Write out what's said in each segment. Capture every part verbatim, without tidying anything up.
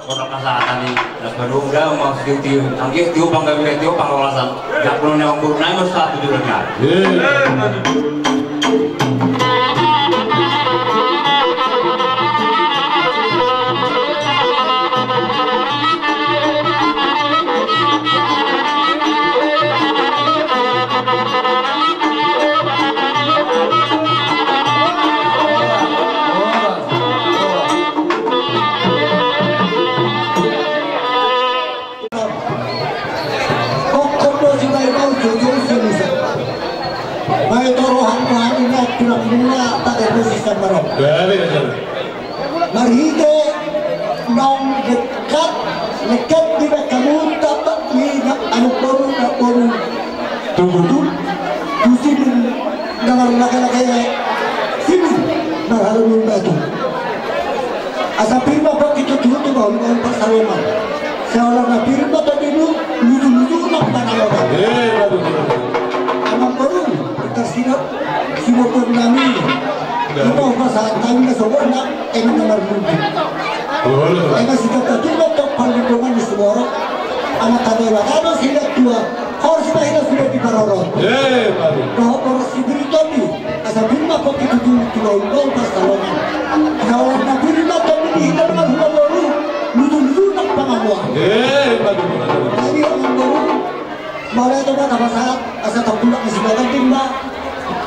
Orang kasatan ni, lalu udah mau tiu-tiu, angkir tiu, bangga bila tiu, pangkawasan. Jak pulang nyawa buruk, nangis satu juga nggak. Kokkon do si bae mau jojo si Musa. Bae toro hang hang ina tulang muna pakai posisi marok. Bae, bae, bae. Marhite naung dekat, dekat di bakamun tapak ni na anu boru, na boru. Tugu tu, tu simin na marlaka-laka simin na harum batu. Asa pir ma pokki tutu tu bahul-bahul Parsalongan. Sai olat na pir ma tondinmu, luju-luju nang panalokan. Eh, bagus, bagus. Amang boru, tersinap, sumurpur nami. Bagus. Ito pasahat nami na soborna, eme na marmundi. Bagus, bagus. Eme sitata tu ma tok parlindungan ni suborok. Anak tata iwa tano silat tua. Horas ma hita sudah diparorot. Eh, bagus. Dohot boras si Biri Tondi. Asa pir ma pokki tutu tu bahul-bahul Parsalongan. Asa olat na pir ma tondinmu di hita na marhula boru. Luju-luju nang pangamuan. Eh, bagus, bagus. Jadi, amang boru, mauliate ma tapasahat, asa tapulak ni si Baganding ma.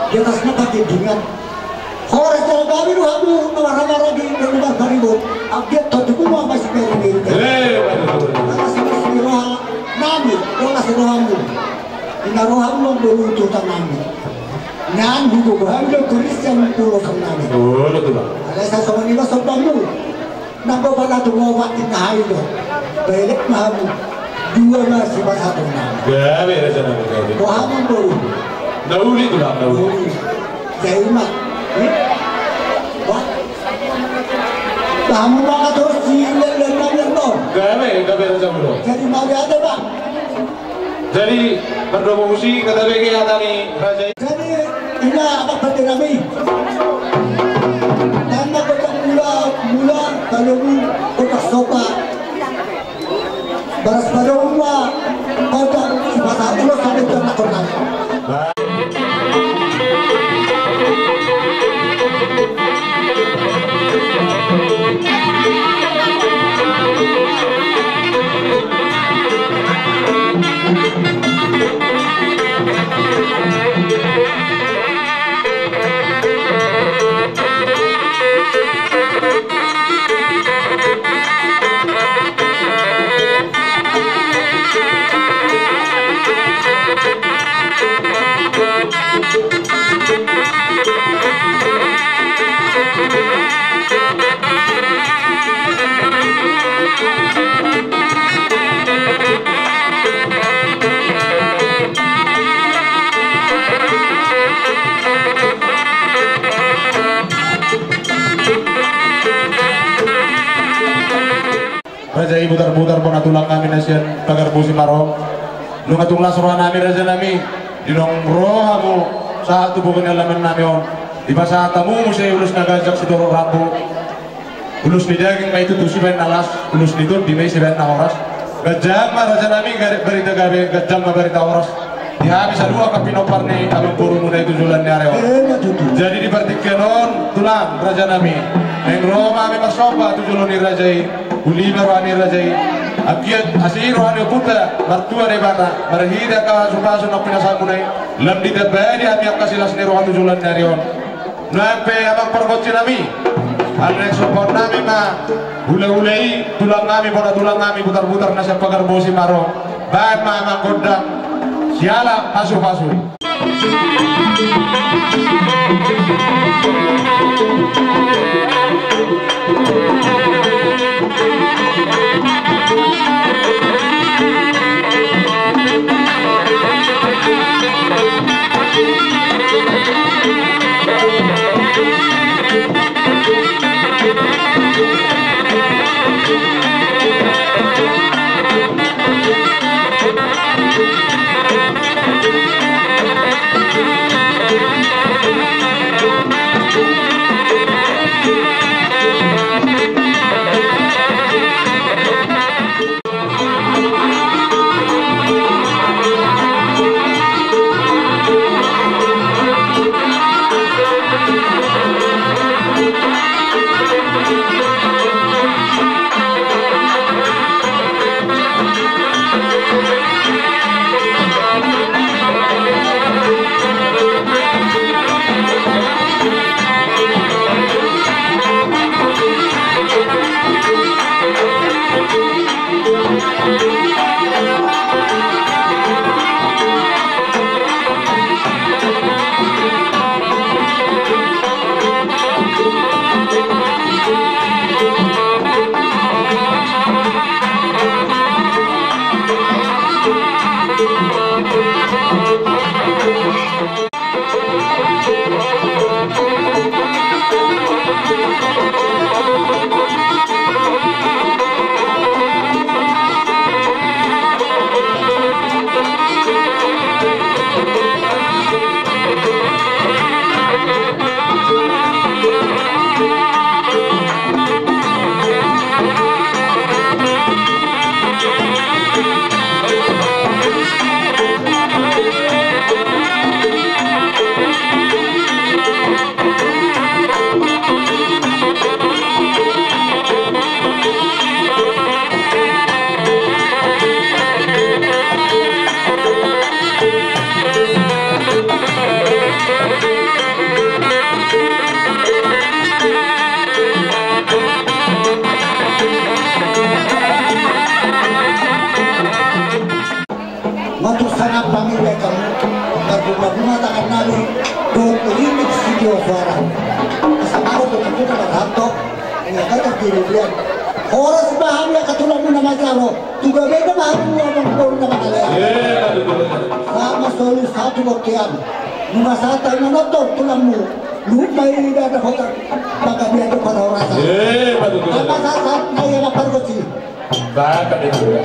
Di atas na pagendingan. Horas jala gabe do hamu na marhamaranggi, na marparibot. Anggiat tondinmu ma masiperi-peri. Eh, bagus, bagus. Atas ni roha nami, atas ni rohamu. Ina rohamu ma boru tu huta nami. Nian hugogo hami do Kristen ulos nami. Oh, betul, Bang. Alai sai songon i ma sombamu. Nang do pala tu ngopat di na hai do. Baelek ma hamu. Dua ma sipasahaton nami. Gabe, raja nami, gabe. Rohamu boru. Na uli tulang, na uli. Uli. Jadi ma. Eh? Wah. Hamu ma katorus di leleng nami do. Gabe, gabe raja boru. Jadi mauliate, Bang. Jadi, mardomu tusi, hata bege hata ni raja i. Jadi, ina apa pati nami? Tanda kota mula, mula, kalau mu, kota sopa. Baras pada uma, kota, si pasar ulos sampai kota kota. Raja i, butar-butar bona tulang nami na sian Pagarbosi Marom. Nunga tung las roha nami, raja nami, di naung ro hamu sahat tu boru ni alaman nami on. Dipasahat hamu muse ulos na ganjang sitorop rambu. Ulos ni daging ma i tutu sibaen na las, ulos ni tondi ma i sibaen na horas. Ganjang ma, raja nami, gari-, barita gabe, ganjang ma barita horas. Di hami saluhut angka pinompar ni amang boru muna i tu joloan ni ari on. Eh, ma tutu. Jadi di partingkian on, tulang, raja nami, naeng ro ma hami marsomba tu jolo ni raja i. Uli ma roha ni raja i. Anggiat asi roha ni ompunta, martua Debata, marhite angka pasu-pasu naung pinasahatmuna i, lam ditambai di hami angka silas ni roha tu joloan ni ari on. Nuaeng pe, amang pargonsi nami, alai naeng sombaon nami ma hula-hula i, tulang nami, bona tulang nami, butar-butar na sian Pagarbosi Marom. Baen ma, amang gondang. siala pasupasu i. Matur sangat pamilya kami, marbunga-bunga tangan nami, dohot rintik sitio suara. Asa maro tu kita marhanto, ia kata diri dia. Horas bahan ya ketulang muna majaro, tu gabe na bahan muna mangkol na mangalea. Sama solu satu botian. Nunga sahat na nonton tulangmu, lupa ini ada hotak, maka dia tu pada horas. Apa sahat na ia na pargosi. Bapak Ibu.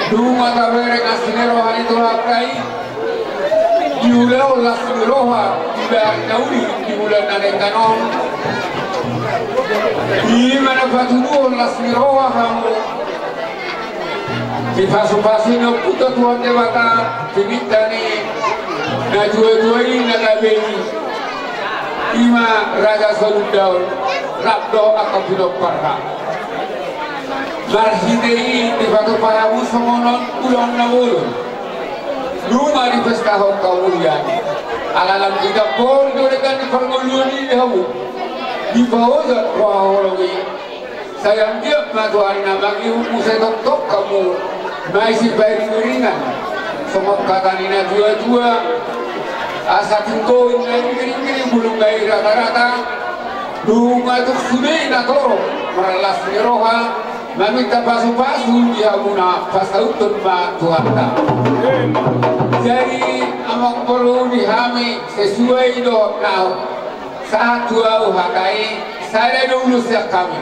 Nunga tabereng asi ni roha ni Tuhanta i, di ulaon las ni roha, di ari na uli, di bulan na denggan on. Ima na patuduhon las ni roha hamu, dipasupasu ni ompunta Tuhan Debata, di pinta ni natuatua i na gabe i. Ima raja sadundaon, rap dohot angka pinomparna. Marhite i dipatupa hamu songon on ulaon na bolon. Nunga dipestahon hamu ia. Ala lam hita pol do denggan ni parngoluon i di hamu. Dipaojak roha holong i. Sai anggiat ma Tuhan na mangihut muse tongtong hamu. Maisi pairing-iringan. Songon hata ni natuatua. Asa tingko inna ringkiring, bulung na i rata-rata. Nunga tung sude na torop marlas ni roha, maminta pasupasu di hamuna, pasauthon ma Tuhanta. Jadi amang boru di hami, sesuai dohot na sahat tu ahu hata i, sada do ulos sian hami.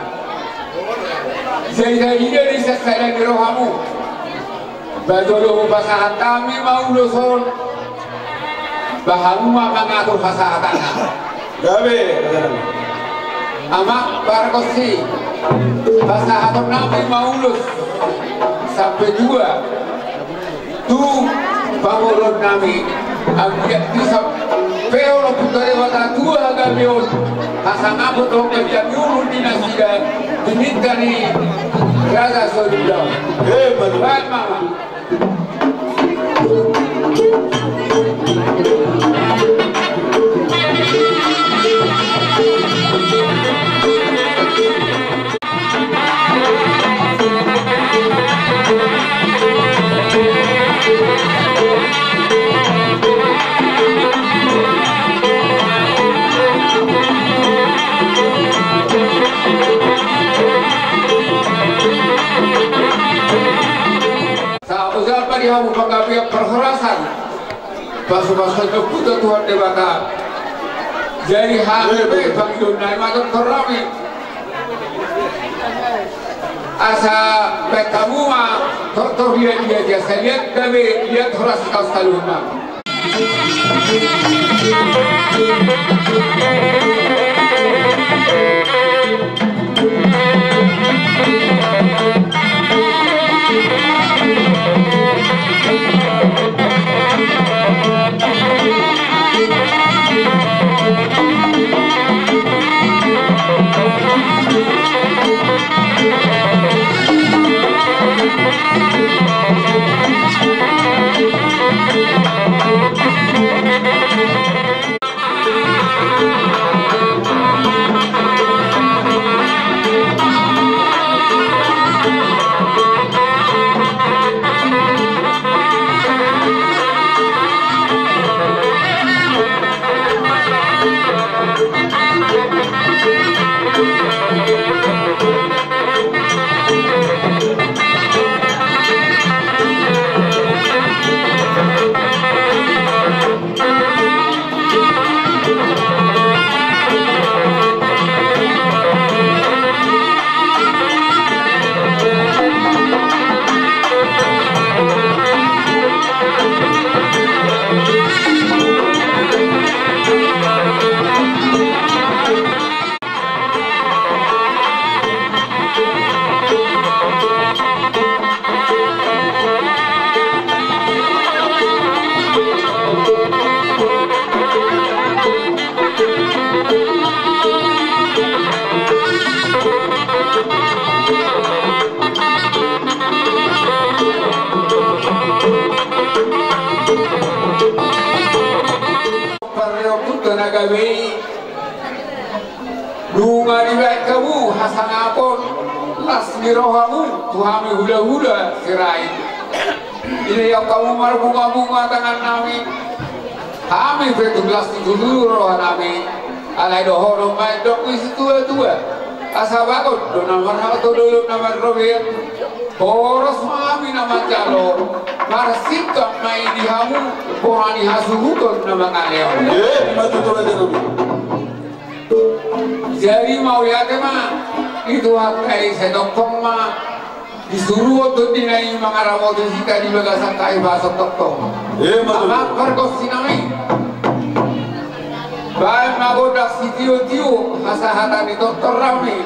Jadi ida di sada ni rohamu. Ba jolo hupasahat hami ma ulos on. Ba hamu ma mangatur pasahatanna. Gabe. Amang pargonsi, pasahaton nami ma ulos sampe tua tu pamoruon nami. Anggiat bisa pe olo puta Debata tua gabe on, hasangapon dohot gabe ni ulu di nasida, diminta ni Raja Sorga. Eh, baik, Mama. Sahat ma di hamu panggabean parhorasan. Pasu-pasu ni ompunta Tuhan Debata. Jadi hami pe pangidoan nami ma tortor nami. Asa baen hamu ma tortor liat-liat, asa liat gabe, liat horas hita saluhutna. Parreon punta na gabe i. Nunga dibaen hamu hasangapon, las ni rohamu tu hami hula-hula Sirait. Dilehon hamu marbunga-bunga tangan nami. Hami pe tung las ni tutu roha nami. Alai dohonon ma didok ni situa-tua, asa bagot do na marhato, dolok na marrobean. Horas ma hami na manjalo, marsingkap ma i di hamu, bona ni hasuhuton na mangalehon. Eh, ima tutu raja nami. Jadi mauliate ma di Tuhanta i, sai tongtong ma disuruhon tondina i mangaramoti hita di bagasan hahipason tongtong. Eh, ima tutu. Amang pargonsi nami, baen ma gondang sitio-tio hasahatan ni tortor nami.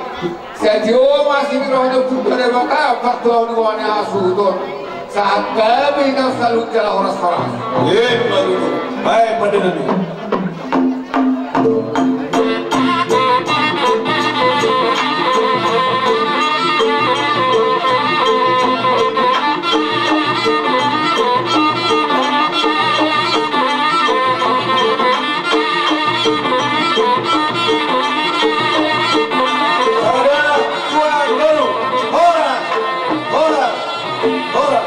Sai tio ma asi ni roha ni Ompunta Debata, partuaon ni bona ni hasuhuton. Sahat gabe hita saluhut jala horas-horas. Ima tutu. Baen ma di nami. Sada, dua, tolu. Horas, horas, horas.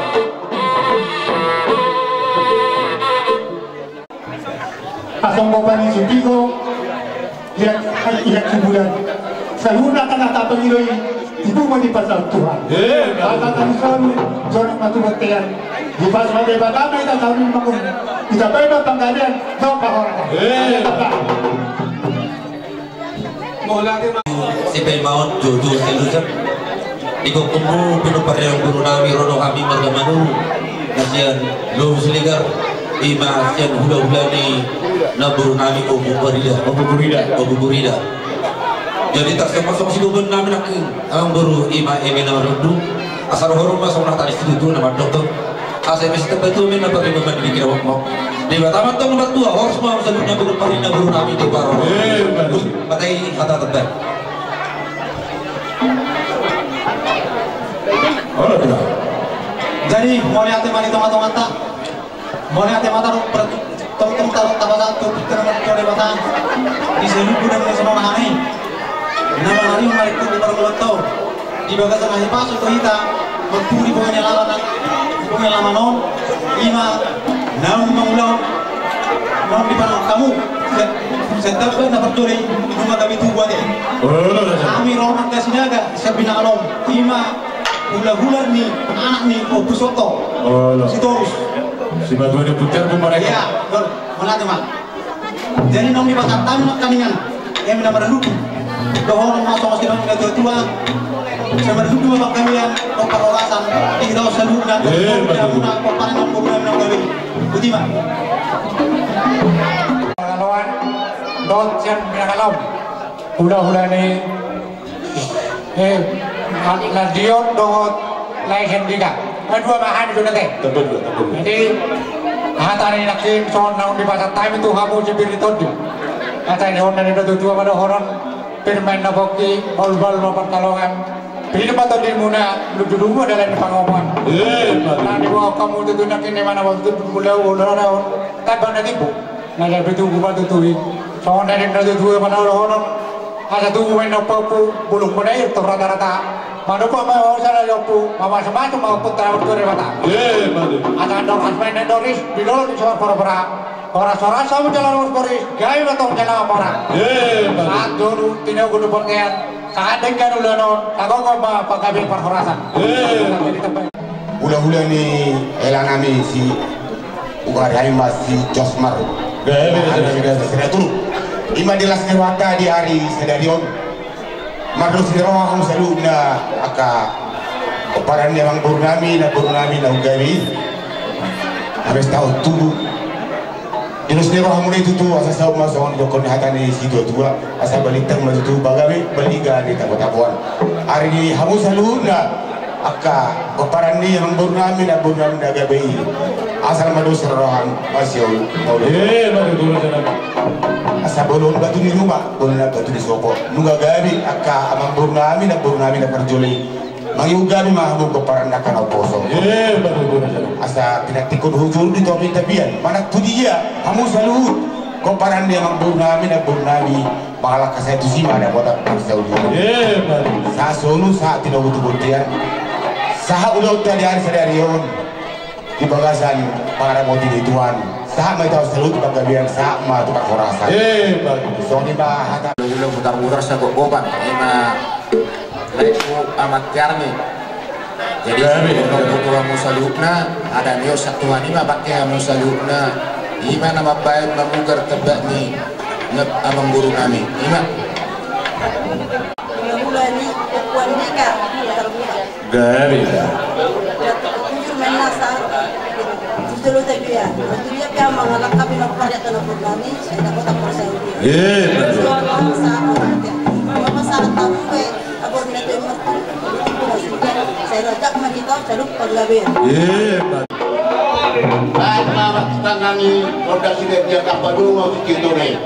Asa anggo bani Sipiko, ihat, ihat Sibulan. Saluhutna angka na tapangido i, tibu ma dipasahat Tuhan. Eh, asa tani solu, jonok ma tu bontean. Dipasu ma Debata ma hita saluhutna mangun. Hita baen ma panggabean, dohot panghorasan. Eh. Sipaima on, joujou, sialusan. Di gokhonmu, pinomparhon boru nami, ro do hami marga Manurung. Na sian Lobu Siregar, ima sian hula-hula ni namboru nami Ompu Burida. Ompu Burida. Ompu Burida. Jadi, tarsongon-songon sigomgoman nami nangkin, amangboru, ima eme na marhundung. Asa roha rumah songon hata ni situtu na mandok. Asa eme sitambatua ma na parimaman di kira wak mau. Debata ma antong na martua, horas ma saluhutna boru, pari na boru nami tu paro. Eh, baik. Matai hata tanda. Jadi, mauliate ma di tonga-tonganta. Mauliate ma taru, tongtong taru tabasan tu Putra Mertua Debata. Di seluruh dan semua mahani. Nama hari mereka di perguruan tau. Di bagasan na hipasu tu hita, marpudi boha ni alaman, boha ni alaman on, ima naung mangulahon, naung dipangan hamu, se-, setiap na parjolo, nunga gabe tubu ate. Hami ro angka Sinaga, sian Binangalom, ima hula-hula ni, anak ni, Ompu Soto. Sitorus. Simatua ni Puter pun mereka. Iya, betul. Mana teman? Jadi naung dipasahat hami nangkaningan, eme na marludu. Dohonon ma songon sidok ni natua-tua. Sai marludu ma panggabean, parhorasan, di hita saluhutna. Eh, betul. Pomparan ni boru nami na gabe. Botima. Pangaloan, dohot sian Binangalom. Hula-hula ni Eh, na-, na diot dohot lae sendika. Na dua ma hami do nate. Betul, betul. Jadi, hata ni nangkin songon naung dipasahat hami tu hamu sipir ni tondi. Hata ni on na ni natua-tua ma dohonon, pir ma inna pongki, bahul-bahul ma pansalongan. Pir ma tondimuna, ludu-ludu ma dalan ni pangomoan. Eh, betul. Na diboan hamu tutu nangkin, di mana waktu tu mula-mula on, tamba na tibu. Na gabe tubu ma tutu i. Songon na ni natua-tua ma na dohonon. Asa tubu ma inna ompu-ompu, bulung ma na i tor rata-rata. Manopot ma hosa na ompu, mamasu-masu ma ompunta na martua Debata. Eh, betul. Asa andor hasma inna doris, di dolok ni sobar pora-pora. Horas-horas hamu jala horas-horas, gabe ma tong jala mora. Eh, betul. Sahat jolo tinogu tu bontean, sahat denggan ulaon on, tangihon ma panggabean parhorasan. Eh. Hula-hula ni hela nami si Uga ari ma si Josmar. Gabe, gabe, gabe. Ima di las ni rohanta di ari sadari on. Mardos ni roha hamu saluhutna angka pomparan ni amangboru nami, namboru nami na umgabe i. Habis taon tubu. Di las ni rohamuna i tutu, asa saut ma songon didokkon ni hata ni situa-tua, asa balintang ma tutu pagabe, balingga di tabo-taboan. Ari ni hamu saluhutna. Angka pomparan ni amangboru nami, namboru nami na gabe i. Asal ma dos roham, masiol, mauliate. Eh, mauliate, mauliate. Asa bolon batu ni ruma, bolon batu ni sopo. Nunga gabe, angka amangboru nami, namboru nami na parjolo i. Mangihut gabe ma hamu pomparan na angka na umposo. Eh, mauliate, mauliate. Asa pinantikkon hujur di topi tapian. Manang tu dia, hamu saluhut. Pomparan ni amangboru nami, namboru nami. Mangalangka sae tusi ma dapotan parsaulian. Eh, betul. Sahat solu, sahat tinogu tu bontean. Sahat ulaonta di ari sadari on. Di bagasan pangaramoti ni Tuhan. Sahat ma hita saluhut tu panggabean, sahat ma tu parhorasan. Eh, betul. Songon i ma hata. Lagu-lagu putar-putar sagogopan. Ima. Lae tu amak tiarni. Jadi, gabe, untuk gabe. Putu hamu saluhutna, ada nio satu hanima pakai hamu saluhutna. Ima na mambaen mamugar tebak ni, nep amangboru nami. Ima. Hula-hula ni, ukuan dika, putar-putar. Gabe. Jujur main nasa. Jujur lo tapi ya. Jujur ya, pia mangalak kami nak pariak tanah pun nami. Saya dapat apa saya. Eh, betul. Sama, sama. Mama saat tamu, eh. Abo di na tu i martu, sai rajak ma hita saluhut panggabean. Eh, baik. Baik, ma, tangan ni Polda Sidek dia kapal dulu mau bikin tu ni.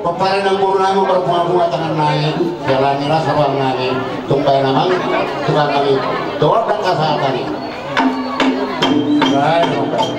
Pomparan ni boru nami marbunga-bunga tangan nami, jala ni rasa ruang nami, tung baen amang, tung nami, dohot dangka sahata ni. Baen amang.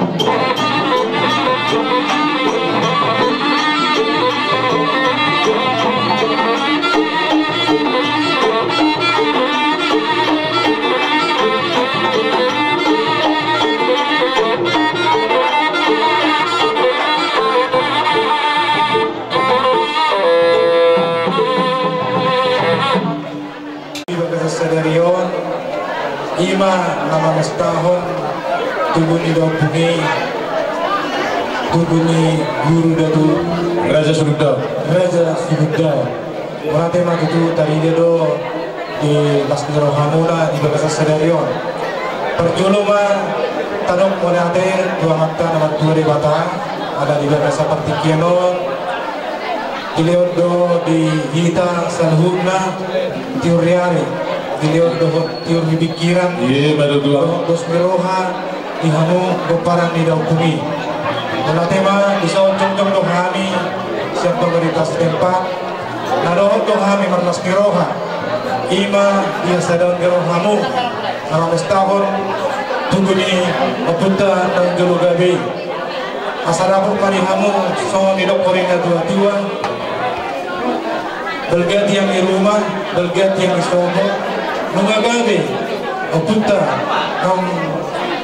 Di bagasan sadari on, i ma na mamestahon tugu ni daompung i, tugu ni Guru Datu Raja Sugunda. Raja Sugunda. Mauliate ma tutu tarida do di las ni rohamuna di bagasan sadari on. Parjolo ma tadok mauliate tu Amanta na martua Debata, ala di bagasan partingkian on dilehon do di hita saluhutna tiur ni ari, dilehon dohot tiur ni pingkiran, i ma tutu, dohot dos ni roha di hamu pomparan ni daompung i. Mauliate ma, dison jongjong do hami sian pemerintah setempat, na dohot do hami marlas ni roha, i ma di hasadaon ni rohamu na mamestahon tugu ni ompunta na jolo gabe i. Asa dapot ma di hamu songon nidok ni natua-tua: Balga tiang i ruma, balga tiang i sopo. Nunga gabe ompunta naung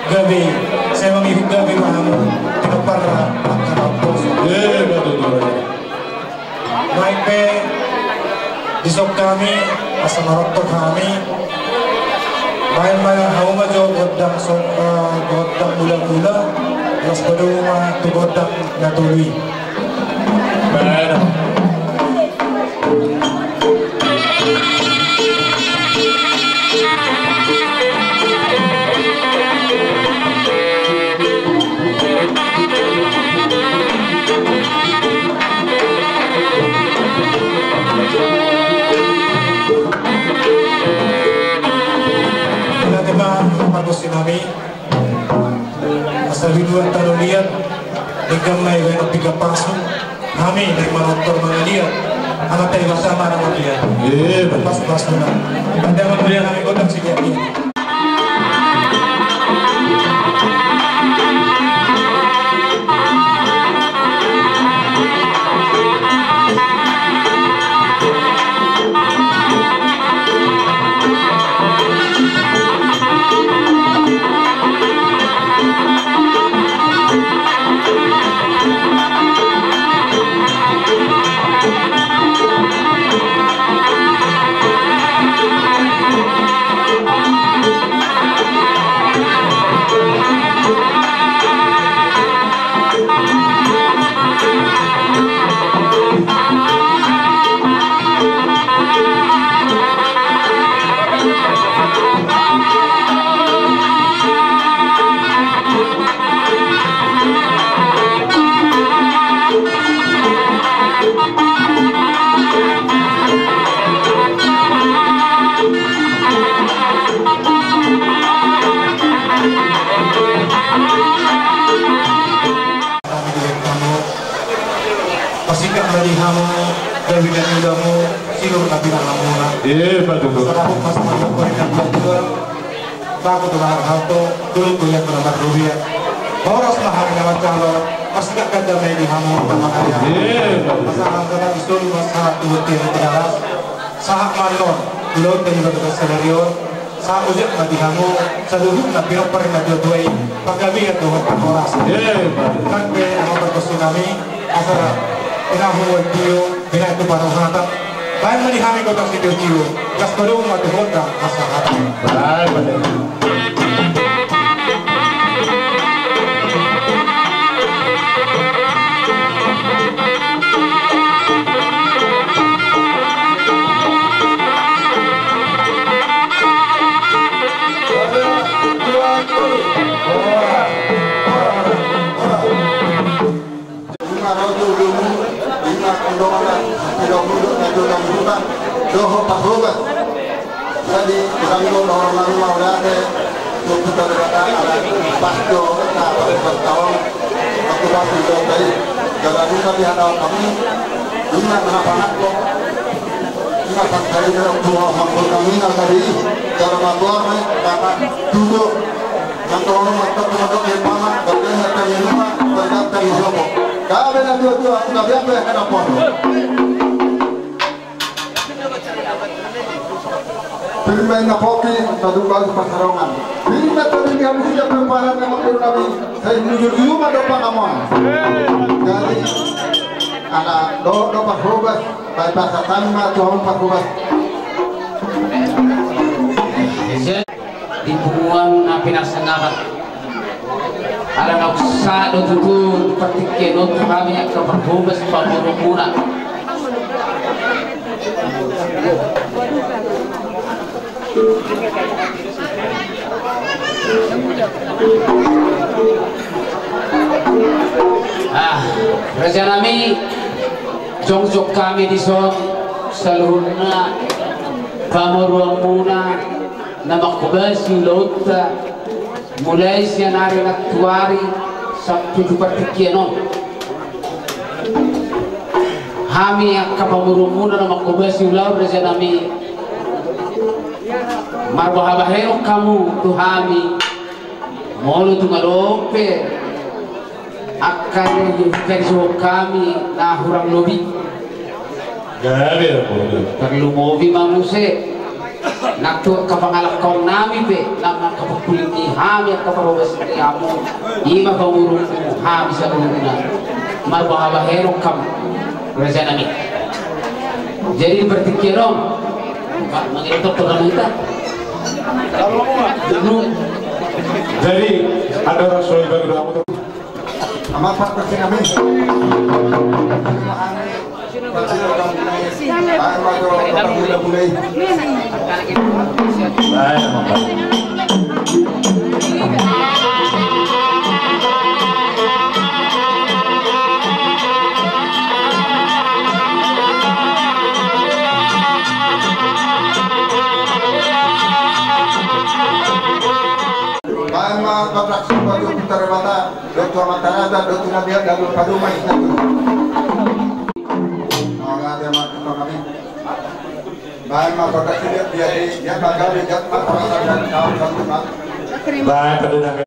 gabe i, sai mangihut gabe ma hamu, pinompar angka na umposo. Eh, betul, betul. Baik pe, dison hami asa marotok hami. Baen ma hamu ma jo gondang so-, eh, gondang mula-mula, laos padomu ma tu gondang na tolu i. Baen. Mauliate ma pargonsi nami. Asa binuat tano liat, denggan ma i baen ompingan pasu. Hami naeng manortor mangaliat, Amanta Debata ma na mangaliat. Eh, betul. Pasu-pasuna. Tanda ma mulia hami gondang siliat i. Di hamu, gabe na niulamu, sinur na pinahanmuna. Emma tutu. Sahat ma sumangkop ni natuatua. Baku tu bahan halto, dulu ku ia kuna marrubia. Horas ma hami na mancalon, marsigak ganda ma i di hamu, pamanaya. Emma tutu. Pasahat ma i solu, pasahat tu bontean Tigaras. Sahat ma annon, tu ulaonta di bagasan sadari on. Sahat ujuk ma di hamu, saluhutna pinompar ni natuatua i, panggabean dohot parhorasan. Emma tutu. Nang pe, hamu pargonsi nami, asa pinahan tu tio, pinahan tu parhorasan. Baen ma di hami gondang sitiotio, gas ma dohot ma tu gondang hasahatan. Baen ma di hami. Ima ro tu ulumu, ima tondongna, sidomu dohot na jolo na muruna, dohot parhobas. Jadi, hurang do dohonon nami mauliate tu Debata ala pas do na parhobas taon, waktu pas do tadi, jala duka di hadapan hami, ima na pangaku, ima sangkali do tu mangkon nami na tadi, jala mangkon nami, kata tutu. Nang tolong mantap tu mandok di paman, bagian na tadi rumah, bagian tadi sopo. Gabe na dua-dua, gabe apa yang kena pondok. Pir ma na pongki, tadung baru pasarongan. Pir ma tadi kami siap berparan nama guru kami. Saya jujur-jujur ma dohot pangamoan. Jadi, anak do, do parhobas, baik bahasa tani ma tu parhobas. Di punguan na pinarsangapan. Ala naung sahat do tutu partingkian on tu hami angka parhobas pamoruonmuna. Ah, raja nami, jongjong hami dison, saluhutna pamoruonmuna, na manghobasi ulaonta, mulai sian ari na tuari sampe tu partingkian on. Hami angka pamoruonmuna na manghobasi ulaon, raja nami, marbahabahenon hamu tu hami, molo tung adong pe angka na disuhut hami na hurang lobi. Gabe, gabe. Tarlumobi ma muse nang tu angka pangalangkaon nami pe, nang angka pangkuling ni hami angka parhobas ni hamu, ima pamoruonmu hami saluhutna. Marbahabahenon hamu, raja nami. Jadi di partingkian on, mangido tong tu hita. Jadi, andorang so i bagi doa. Amang, Pak, persilakan. Baen ma, Bapak, sumpah tu Putra Debata, dohot tu Amanta Raja, dohot tu na biar dalam paduma isna tu. Mauliate ma tu hami. Baen ma, Bapak, sudah biar di, dia gagal, dia tak perasa dan tahu satu, Pak. Baen, Pak.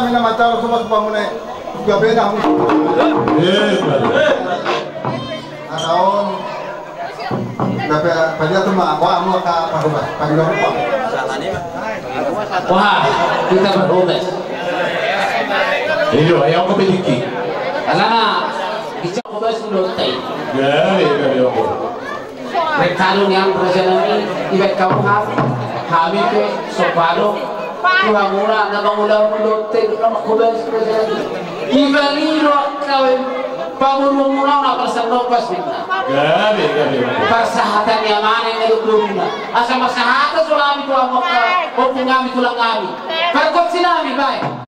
Ina mantaro tu mas pamune. Gabe na. Eh, gabe. Asa on. Gabe pajatu ma, wah, mau ka paruba, paruba. Wah, kita berhobes. Iyo, ayo aku piliki. Alana, bisa hobes dulu tai. Gabe, gabe, gabe. Rek hamu nian raja nami, ibaen hamu hami, hami pe so pado tu hamuna na mangulahon lote dohot na manghobasi raja nami. Ibani do angka pamoruonmuna na parsahatan ninna. Gabe, gabe. Parsahatan ni amana na dohot boru ninna. Asa marsahata so nami tu hamu angka ompung nami tulang nami. Pargonsi nami baen.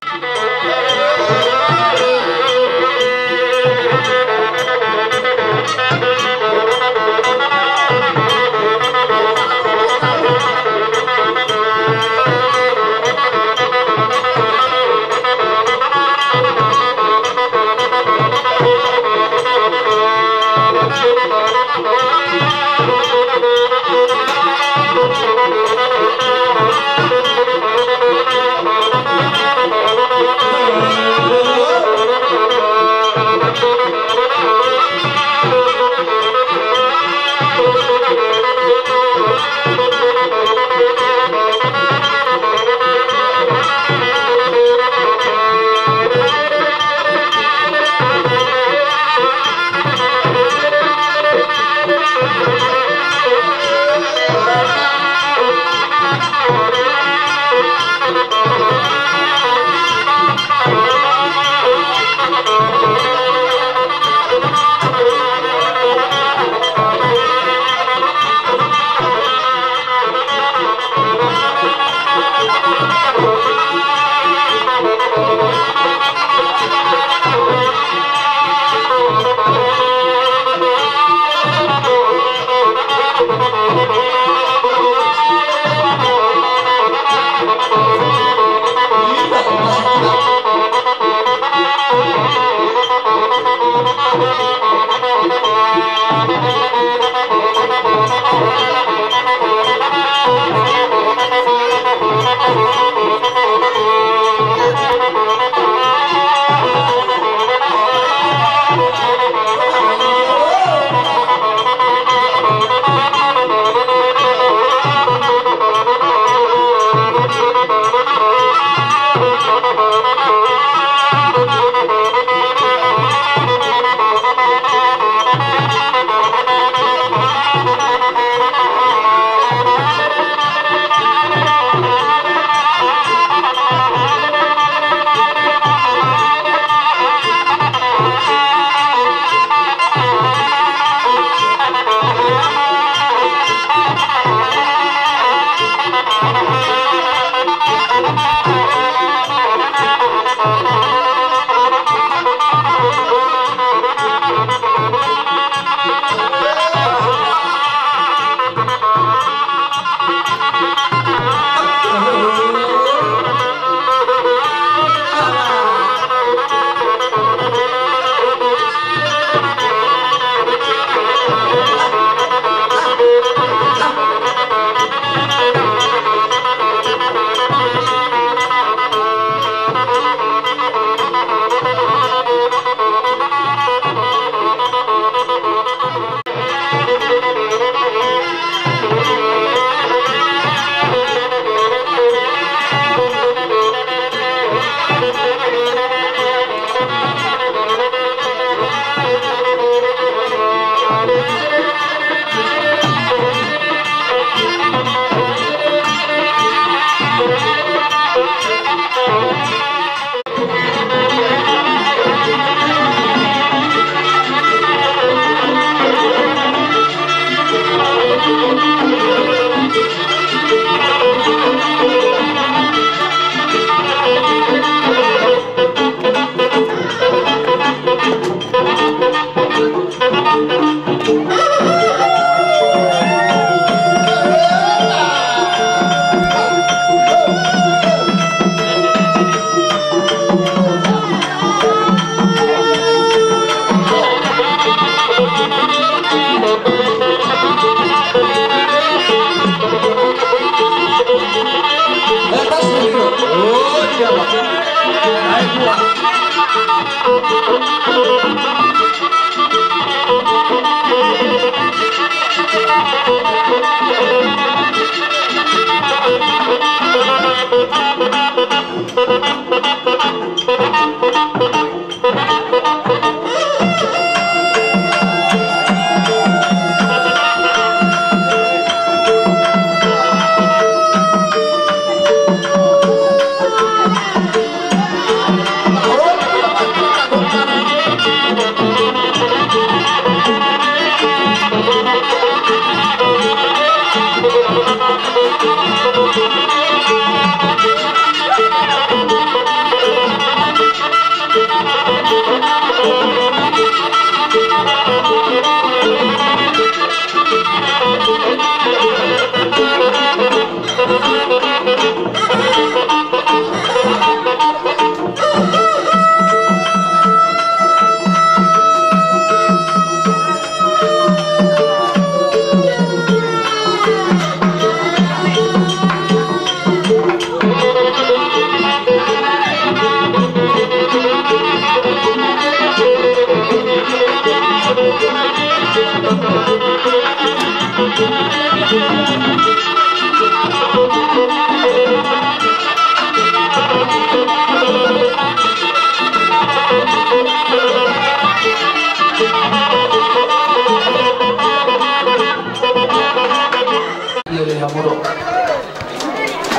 Iyo le hamu do.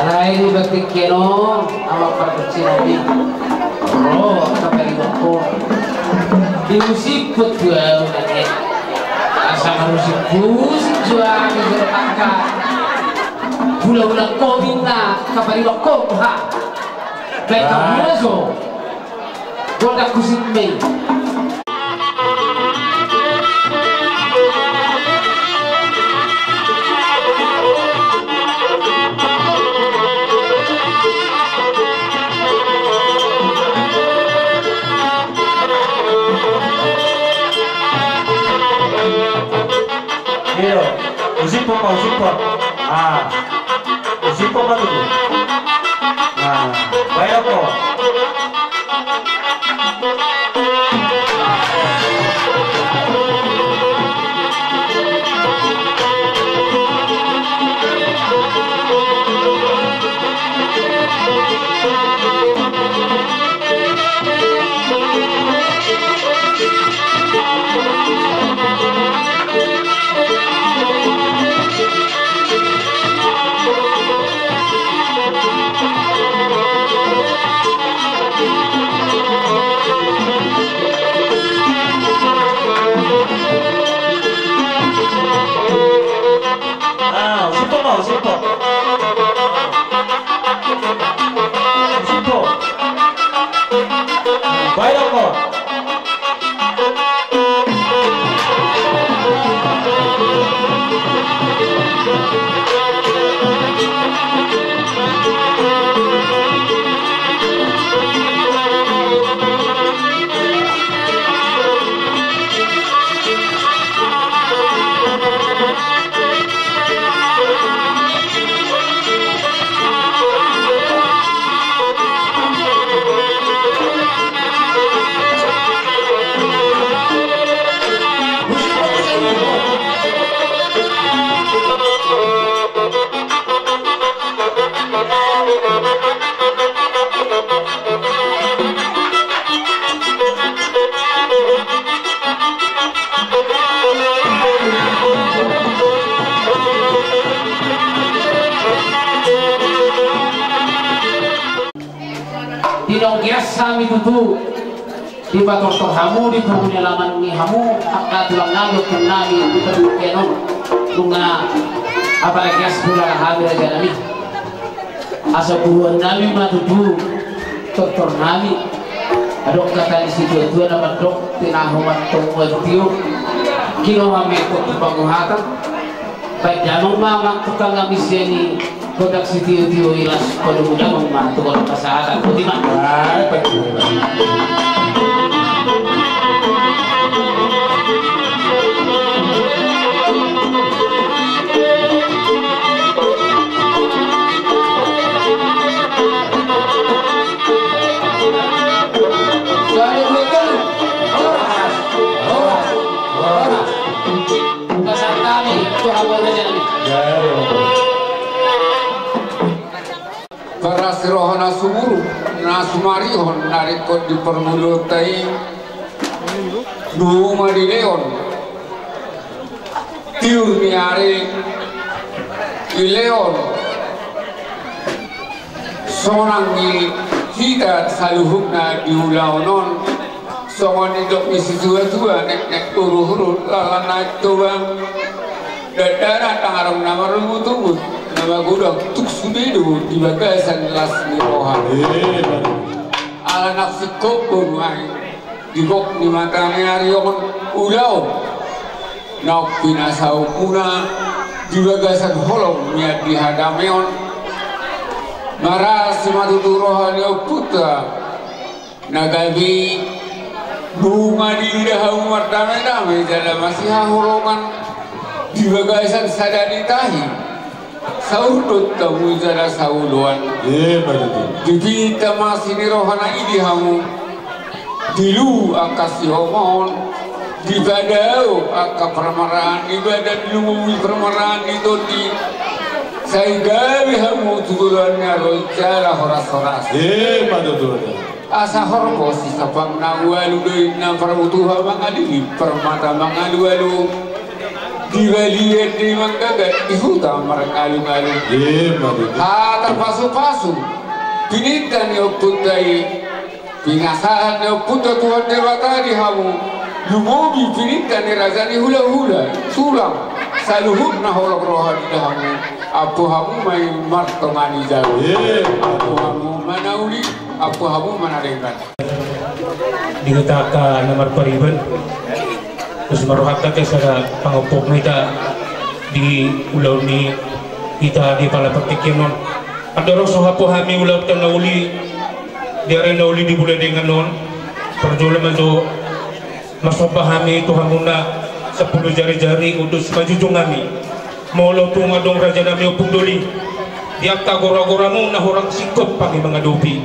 Alai di batik keno ama parkecil ni. Ro, apa di bako? Di musik petua udah ke. Asa musik musik jual di jerpaka. Pula-pula kominna kapari bako ha. Baik kamu so. Gondang husip mei. Iyo, husip ma, husip ma. Ah. Husip ma tutu. Ah, baen ma. Ah, husip ma, husip ma. Husip ma. Baen ma. Di nonggeas hami tutu, dipatortor hamu di pungu ni alaman ni hamu, angka tulang nami, dohot nami, di padukenon, nunga apala geas hulala hami raja nami. Asa buruon nami ma tutu tortor nami. Adong hata ni situatua na mandok, tinahu mantong buat tio. Kino hami kok tu panguhatan. Baik damang ma mangkuk kami sian i. Gondang sitiotio i las padomu damang ma tu gondang pasahaton. Boti ma. Baik, baik. Asi roha na sumurung, na sumarihon, na ringkot di parngoluonta i, nunga dilehon tiur ni ari, dilehon sonang ni hita saluhutna di ulaon on. Songon nidok ni situatua, neknek uruhuru, lalan na tobang, dakdanak tangarang na marungutungut, na magodang tung sude do di bagasan las ni roha. Ala na singkop boru nai di gok ni mataniari on ulaon naung pinasautmuna di bagasan holong ni anggi hadameon. Marasi ma tutu roha ni ompunta na gabe i, nunga diida hamu mardamedame jala masihaholongan di bagasan sada ni tahi. Saurdot hamu jala saoloan. Dipinta ma asi ni roha na idi hamu, dilu angka sihomoon, dipadao angka parmaraan ni badan, lumobi parmaraan ni tondi. Sai gabe hamu tu joloan ni ari on jala horas-horas. Asa horbo sisapang na ualu do inna parbutuha mangalili, parmata mangalualu, di balian do i manggagat, di huta marngalungalu. Hata pasupasu pininta ni ompunta i, pinasahat ni ompunta Tuhan Debata di hamu, lumobi pininta ni raja ni hulahula, tulang, saluhutna holong roha di hamu. Ampu hamu ma i martonga ni jabu. Ampu hamu ma na uli, ampu hamu ma na denggan. Di hita angka na marpariban, terus marrohanta ke sada pangompok ma hita di ulaon ni hita di pala partingkian on. Andorang so hapu hami ulaonta na uli, di ari na uli di bulan dengan on, parjolo ma jo marsomba hami tu hamuna sampulu jari-jari, udos manjunjung hami. Molo tung adong raja nami Ompung Doli, di angka gora-goramu na hurang singkop hami mangadopi,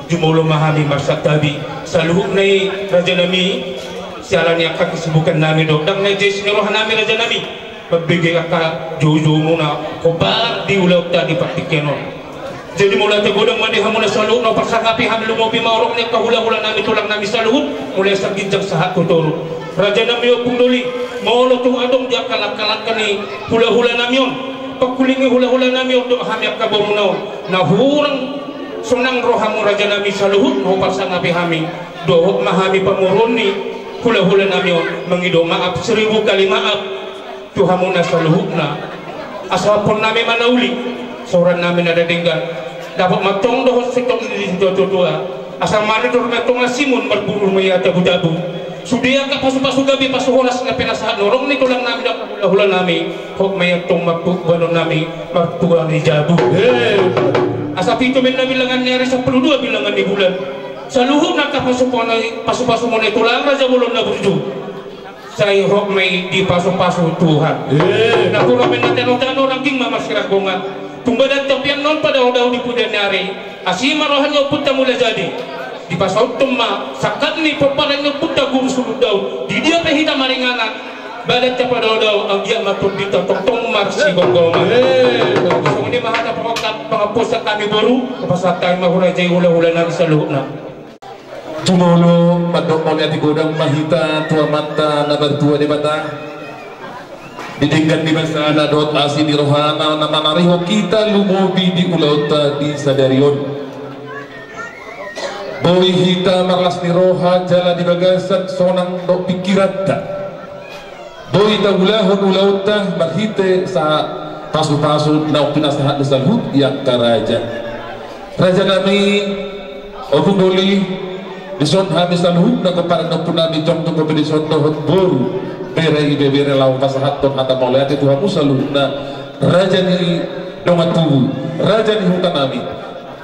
jumolo ma hami marsantabi. Saluhutna i raja nami, siala ni angka kesibukan nami do, ndang na ijai asi ni roha nami raja nami mambege angka joujoumuna hombar di ulaonta di partingkian on. Jadi mauliate godang ma di hamuna saluhutna, huparsangapi hami, lumobi ma horong ni angka hulahula nami, tulang nami saluhut, mulai sian ginjang sahat tu toru. Raja nami Ompung Doli, molo tung adong di angka langka-langka ni hulahula nami on, pangkulingi hulahula nami on dohot hami angka boruna on, na hurang sonang rohamu raja nami saluhut, huparsangapi hami, dohot ma hami pamoruon ni hulahula nami on, mangido maaf, seribu kali maaf tu hamuna saluhutna. Asa ampuon nami ma na uli, saoran nami na denggan. Dapot ma antong dohot sitong ni situatua. Asa manidor ma antong na simun, marburu ma i tabu-tabu. Sude angka pasu-pasu gabe, pasu horas na pinasahat ni horong ni tulang nami dohot hulahula nami, hot ma i antong martu-, bahenon nami martua ni jabu. Asa pitu ma inna bilangan ni ari, sampulu dua bilangan ni bulan. Saluhutna angka pasu-, pasu-pasumuna i tulang, raja bolon na burju. Sai hot ma i dipasu-pasu Tuhan. Na hurang ma inna tano-tano, rangging ma marsiranggongan. Tung badan tapian on padao-dao di pudian ni ari, asi ma roha ni Ompunta Mulajadi. Dipasauthon ma sangkap ni pomparan ni Ompunta Guru Sulundaun. Di dia pe hita maringanan, badan tapadao-dao, anggiat ma tondinta tongtong marsigomgoman. Songon i ma hata pangongkap, pangampuon sian hami boru, hupasahat hami ma tu raja i, hulahula nami saluhutna. Jumolo mandok mauliate godang ma hita tu Amanta na martua Debata, di denggan ni basana dohot asi ni rohana na mangarihon hita lumobi di ulaonta di sadari on. Boi hita marlas ni roha jala di bagasan sonang dohot pingkiranta. Boi taulahon ulaonta marhite sahat pasu-pasu naung pinasahat ni saluhut angka raja. Raja nami, Ompung Doli, dison hami saluhutna pomparan ni ompu nami, jongjong dope dison dohot boru, bere, ibebere, laho pasahathon hata mauliate tu hamu saluhutna, raja ni dongan tubu, raja ni huta nami.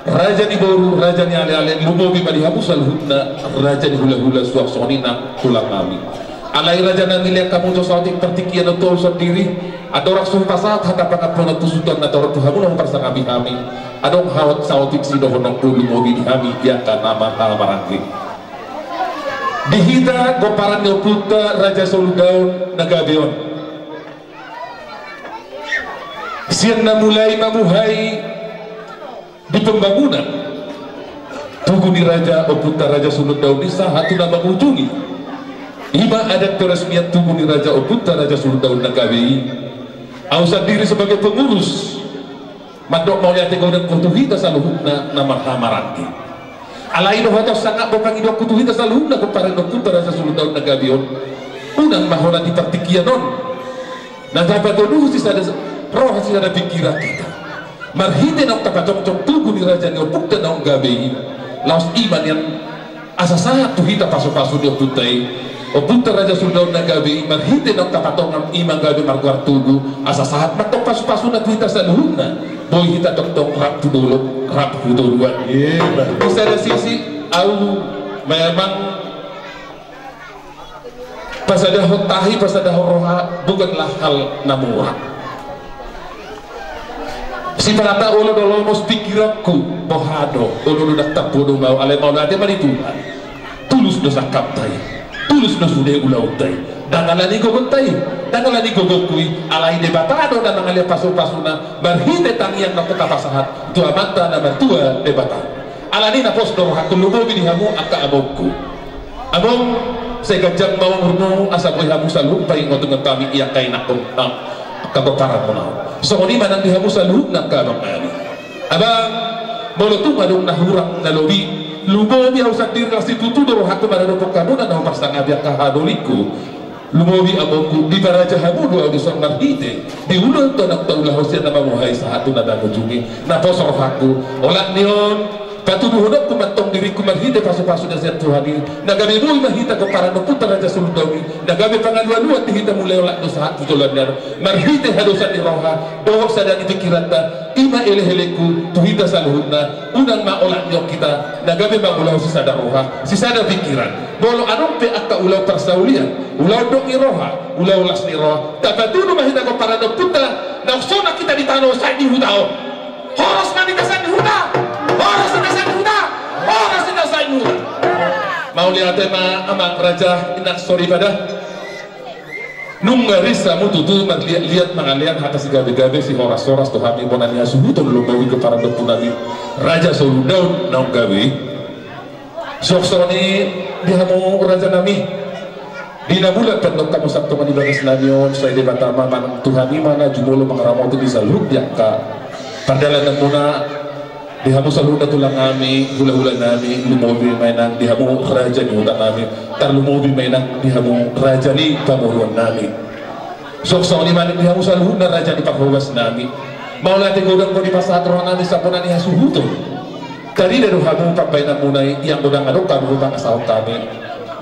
Raja ni boru, raja ni ale-ale, lumobi ma di hamu saluhutna, raja ni hula-hula, suang songon i nang tulang nami. Alai raja nami, lean hamu jo saotik partingkian on tu ahu sandiri, andorang so hupasahat hata pangampuon on tu suhut na torop tu hamu na huparsangapi hami, adong hot saotik sidohononku lumobi di hami angka na marhaha maranggi. Di hita pomparan ni ompunta Raja Soludaon na gabe on. Sian na mulai mamuhai Di pembangunan tugu ni raja ompunta Raja Sulundaun i sahat tu na mangujungi. I ma adat peresmian tugu ni raja ompunta Raja Sulundaun na gabe i. Au sandiri sebagai pengurus mandok mauliate godang tu hita saluhutna na marhahamaranggi. Alai dohot au sangap do pangidoanku tu hita saluhutna pomparan ni ompunta Raja Sulundaun na gabe on. Unang ma holan di partingkian on na tapatonuhon sisada roha sisada pingkiran hita. Marhite naung tapajongjong tugu ni raja ni ompunta naung gabe i. Laos i ma nian asa sahat tu hita pasupasu ni ompunta i. Ompunta Raja Sulundaun na gabe i marhite naung tapatongan i ma gabe margoar tugu. Asa sahat ma tong pasupasuna tu hita saluhutna. Boi hita tongtong rap tu dolok rap tu toruan. Di sada sisi au memang pasadahon tahi, pasadahon roha, bukanlah hal na murah. Sipata olo do lomos pingkiranku, boha do, olo do ndang tampuon au, alai mauliate ma di Tuhan. Tulus do sangkapta i, tulus do sude ulaonta i. Ndang ala ni gogonta i, ndang ala ni gogongku i, alai Debata do na mangalean pasupasuna, marhite tangiang na tapasahat tu Amanta na martua Debata. Alani na pos do rohangku lumobi di hamu angka amongku. Among, sai ganjang ma umurmu asa boi hamu saluhut paingothon hami angka inangkon, ah, angka pomparanmuna on. Songon i ma nang di hamu saluhutna angka abang nami. Abang, molo tung adong na hurang na lobi, lumobi au sandiri las situtu do rohangku maradophon hamuna na huparsangapi angka haha dolingku. Lumobi amongku, diparaja hamu do au dison marhite di ulaonta naung taulahon sian na mamuhai sahat tu na mangujungi. Na pos rohangku, olat ni on patuduhononku ma tong diringku marhite pasupasu na sian Tuhan i, na gabe boi ma hita pomparan ni ompunta Raja Sulundaun i, na gabe pangalualuan di hita mulai olat ni on sahat tu joloan ni ari on, marhite hadosan ni roha dohot sada ni pingkiranta. I ma elehelengku tu hita saluhutna, unang ma olat ni on hita na gabe mangulahon sisada roha sisada pingkiran. Molo adong pe angka ulaon parsaulian, ulaon dong ni roha, ulaon las ni roha, tapatudu ma hita pomparan ni ompunta naung sonang hita di tano sahat di huta on. Horas ma di hita sahat di huta. Horas di hita sahat di huta. Horas di hita sahat di huta. Mauliate ma amang raja, inang soripada. Nunga ris hamu tutu marliatliat mangalean hata sigabegabe sihorashoras tu hami bona ni hasuhuton, lumobi pomparan ni ompunami Raja Sulundaun naung gabe i. Suang songon i di hamu rajanami. Di na mulat pe antong hamu sangap tonga di bagasnami on, sai Debata ma manang Tuhan i ma na jumolo mangaramoti di saluhut di angka pardalananmuna. Di hamu saluhutna tulangnami, hulahulanami, lumobi ma inang di hamu raja ni hutanami, tarlumobi ma inang di hamu raja ni pamoruonnami. Suang songon i ma inang di hamu saluhutna raja ni parhobasnami. Mauliate godang do dipasahat rohanami sahat bona ni hasuhuton. Tarida do hamu pambahenanmuna i, ianggo ndang adong hamu hupangasahon hami.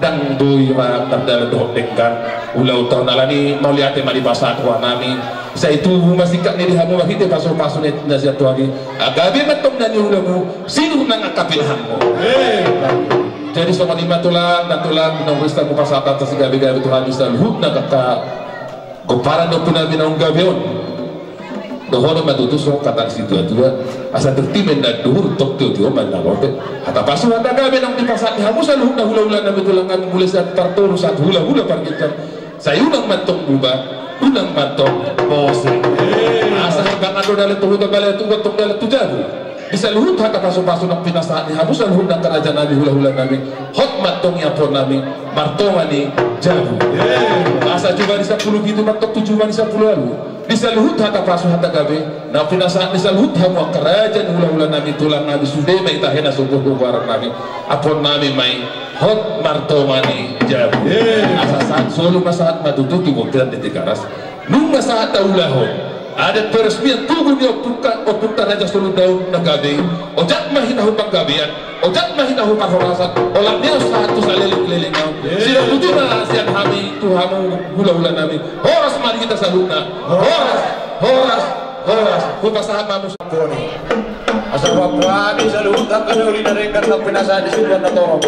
Ndang boi ra mardalan dohot denggan ulaonta on, alani mauliate ma dipasahat rohanami. Sai tubu ma singkat ni di hamu marhite pasupasu na sian Tuhan i. Gabe ma antong na niulamu, sinur nang angka pinahanmu. Jadi songon i ma tulang, na tulang, naung ris hamu pasahat hata sigabegabe tu hami saluhutna angka pomparan ni ompunami naung gabe on. Dohonon ma tutu songon hata ni situatua, asa tirti ma indahan duhur, tong tio ma indahan lote. Hata pasu hata gabe naung dipasahat ni hamu saluhutna hulahulanami tulangnami mulai sian partolu sahat hulahula parginjang. Sai unang ma antong bubar, unang ma antong mose. Asa himbangan do dalan tu huta, balian tu huta, antong dalan tu jabu. Di saluhut hata pasupasu naung pinasahat ni hamu saluhutna angka rajanami hulahulanami, hot ma antong ianakhonnami martonga ni jabu. Asa jumadi sampulu pitu ma antong tu jumadi sampulu ualu. Di saluhut hata pasu hata gabe naung pinasahat ni saluhut hamu angka raja ni hulahulanami tulangnami, sude ma i tahe na so goarnami, anakhonnami ma i hot martonga ni jabu. Asa sahat solu ma sahat ma tutu tu bontean ni Tigaras. Nunga sahat taulahon adat peresmian tugu ni ompunta, ompunta Raja Sulundaun na gabe i. Ojak ma hita tu panggabean, ojak ma hita tu parhorasan, olat ni on sahat tu saleleng leleng on. Sidung tutu ma sian hami tu hamu hulahulanami. Horas ma di hita saluhutna. Horas, horas, horas. Hupasahat ma hamu. Asa papuahi saluhut angka na uli na denggan na pinasahat ni saluhut na torop.